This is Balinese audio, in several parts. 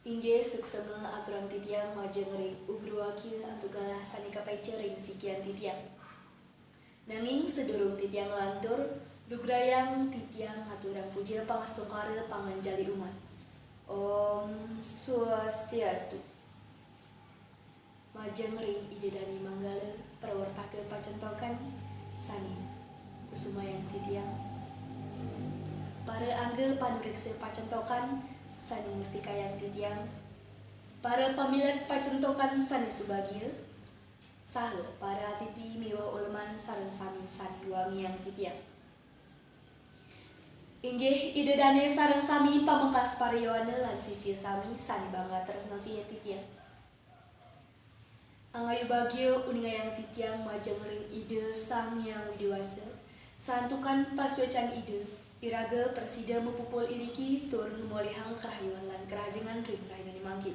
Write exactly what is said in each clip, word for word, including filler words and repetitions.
Inggih suksma aturang titiang majeng ring ugrawakia antuk galah sane kapaica ring sikian titiang. Nanging sadurung titiang nglantur, lugrayang titiang ngaturang puja pangastungkara panganjali umat. Om Swastiastu. Majeng ring Ida Dane Manggala, prawartaka pacentokan sane kusumayang titiang. Para angga panureksa pacentokan sane mustikayang titiang. Para pamilet pacentokan sane subagia, saha para atiti miwah uleman sareng sami sane wangiang titiang. Inggih Ida Dane sareng sami pamekas paryowana lan sisia sami sane bangga tresna sihin titiang. Angayubagia uningayang titiang majeng ring Ida Sang Hyang Widi Wasa, santukan pasuecan Ida, iraga prasida mapupul iriki tur ngamolihang karahayuan lan karahajengan ring rahinane mangkin.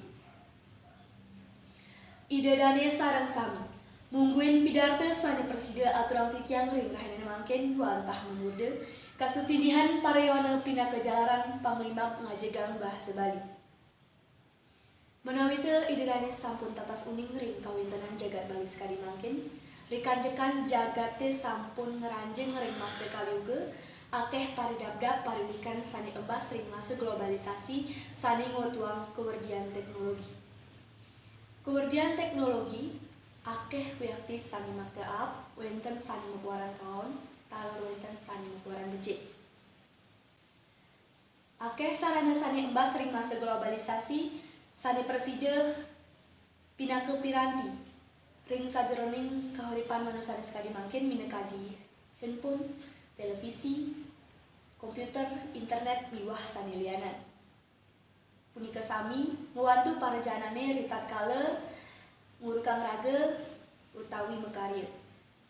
Ida Dane sareng sami, mungguing pidarta sane prasida aturang titiang ring rahinane mangkin wantah mamurda kasutindihan paryowana pinaka jalaran panglimbak ngajegang bahasa Bali. Menawita Ida Dane sampun tatas uning ring kawentenan jagat Bali sakadi mangkin, rikanjekan jagate sampun ngranjing ring masa Kali Yuga, akeh paridabdab parindikan sane embas ring masa globalisasi sane ngwetuang kawerdian teknologi. Kawerdian teknologi, akeh wiakti sane makta aab, wenten sane mapuaran kaon, taler wenten sane mapuaran becik. Akeh sarana sane embas ring masa globalisasi sane prasida pinaka piranti ring sajeroning kahuripan manusane sakadi mangkin minakadi handphone, televisi, komputer, internet, miwah sane lianan. Punika sami ngwantu para janane ritatkala ngurukang raga utawi makarya.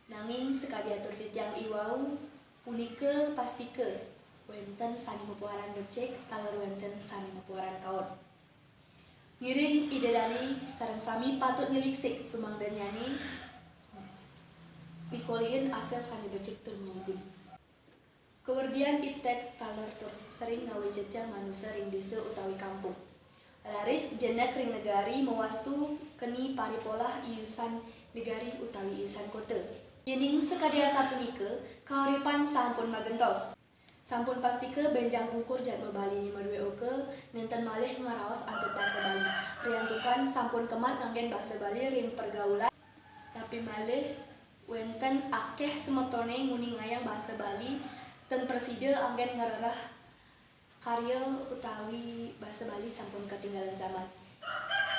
Nanging sakadi atur titiang iwau, punika pastika wenten sane mapuaran becik taler wenten sane mapuaran kaon. Ngiring Ida Dane sareng sami patut nyeliksik sumangdannyane mikolihin asil sane becik tur mawibuh. Kawerdian iptek taler tur sering ngawiceca manusa ring desa utawi kampung. Raris jenek ring negari mawastu keni paripolah iusan negari utawi iusan kota. Yening sakadi asapunika, kauripan sampun magentos. Sampun pastika benjang pungkur jadma Baline madue oka, nenten malih ngraos antuk basa Bali. Riantukan sampun kemat nganggen basa Bali ring pergaulan, napi malih wenten akeh semetone nguningayang basa Bali, ten prasida anggen ngrereh karya utawi basa Bali sampun katinggalan zaman.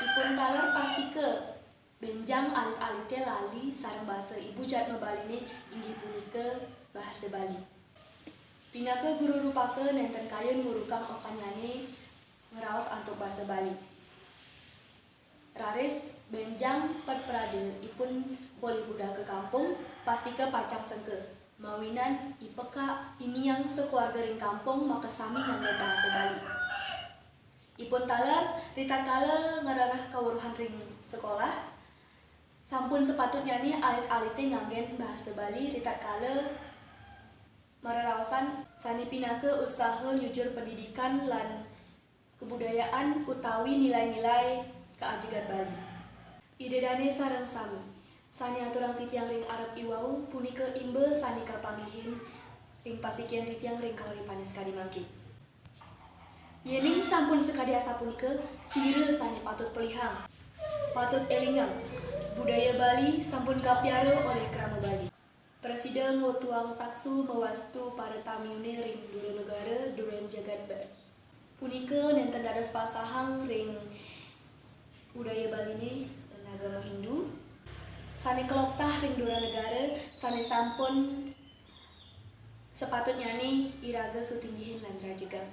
Ipun taler pastika benjang alit-alite lali sareng basa ibu jadma Baline, inggih punika basa Bali. Pinaka guru rupaka nenten kayun ngurukang okannyane ngraos antuk basa Bali. Raris benjang ped prade ipun polih budal ka kampung, pastika pacang sengka. Mawinan ipekak iniang sakeluarga ring kampung makasami nganggen bahasa Bali. Ipun taler ritatkala ngrereh kaweruhan ring sekolah, sampun sapatutnyane alit-alite nganggen bahasa Bali ritatkala mareraosan sane pinaka usaha nyujur pendidikan lan kabudayaan utawi nilai-nilai kaajegan Bali. Ida Dane sareng sami, sane aturang titiang ring arep iwau punika imba sane kapanggihin ring pasikian titiang ring kauripane sakadi mangkin. Yening sampun sakadi asapunika, sira sane patut pelihang, patut elingang, budaya Bali sampun kapiara olih krama Bali. Prasida ngwetuang taksu mawastu para tamiune ring dura negara, duren jagat Bali. Punika nenten dados pasahang ring budaya Baline lan agama Hindu sane kaloktah ring dura negara sane sampun sapatutnyane iraga sutindihin lan rajegang.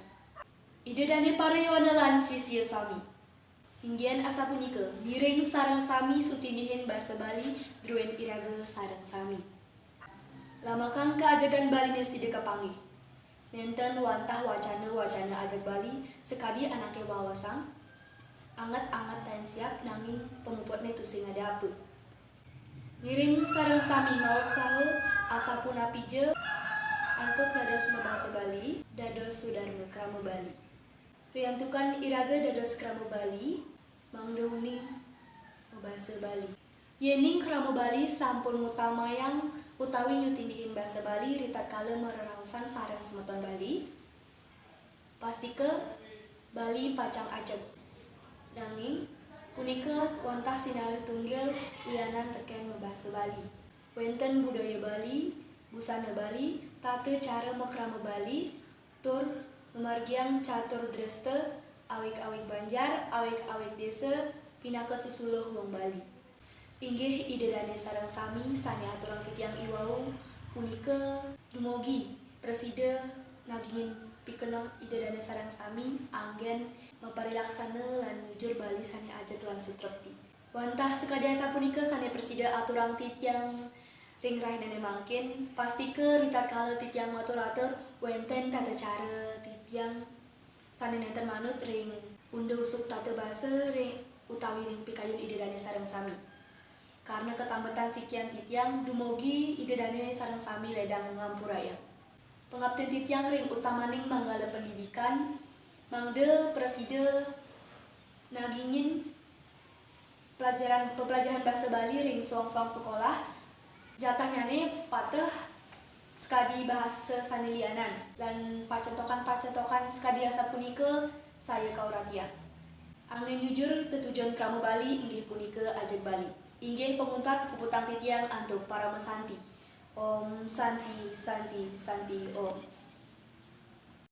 Ida Dane para yowana lan sisia sami. Inggian asapunika, ngiring sareng sami sutindihin basa Bali druen iraga sareng sami. Lamakang kaajegan Baline sida kapanggih. Nenten wantah wacana-wacana ajeg Bali sakadi anake waosang, anget-anget taen siap nanging pamuputne tusing ada apa. Ngiring sareng sami mautsaha asapunapija antuk dados mabasa Bali, dados sudarma krama Bali. Riantukan iraga dados krama Bali, mangda uning mabasa Bali. Yéning krama Bali sampun ngutamayang utawi nyutindihin basa Bali ritatkala mareraosan sareng semeton Bali, pastika Bali pacang ajeg. Nanging, punika wantah sinalih tunggil lianan tekén mabasa Bali. Wénten budaya Bali, busana Bali, tata cara makrama Bali, tur mamargiang catur dresta, awig-awig banjar, awig-awig désa, pinaka susuluh wong Bali. Inggih Ida Dané sareng sami sané aturang titiang iwau punika dumugi prasida nagingin pikenoh Ida Dané sareng sami anggén maparilaksana lan nyujur Bali sané ajeg lan sutrepti. Wantah sakadi asapunika sané prasida aturang titiang ring rahinané mangkin, pastika ritatkala titiang matur atur wénten tata cara titiang sané nénten manut ring unda usuk tata basa ring utawi ring pikayun Ida Dané sareng sami. Karna katambetan sikian titiang dumugi Ida Dané sareng sami ledang ngampurayang. Pangaptin titiang ring utamaning manggala pendidikan, mangda prasida nagingin pelajaran pepelajahan basa Bali ring soang-soang sekolah, jatahnyané pateh sakadi bahasa sané lianan, lan pacentokan-pacentokan sakadi asapunika saya kauratian. Anggén nyujur tetujon krama Bali inggih punika ajeg Bali. Inggih panguntat puputang titiang antuk parama santi. Om Santi, Santi, Santi, Om.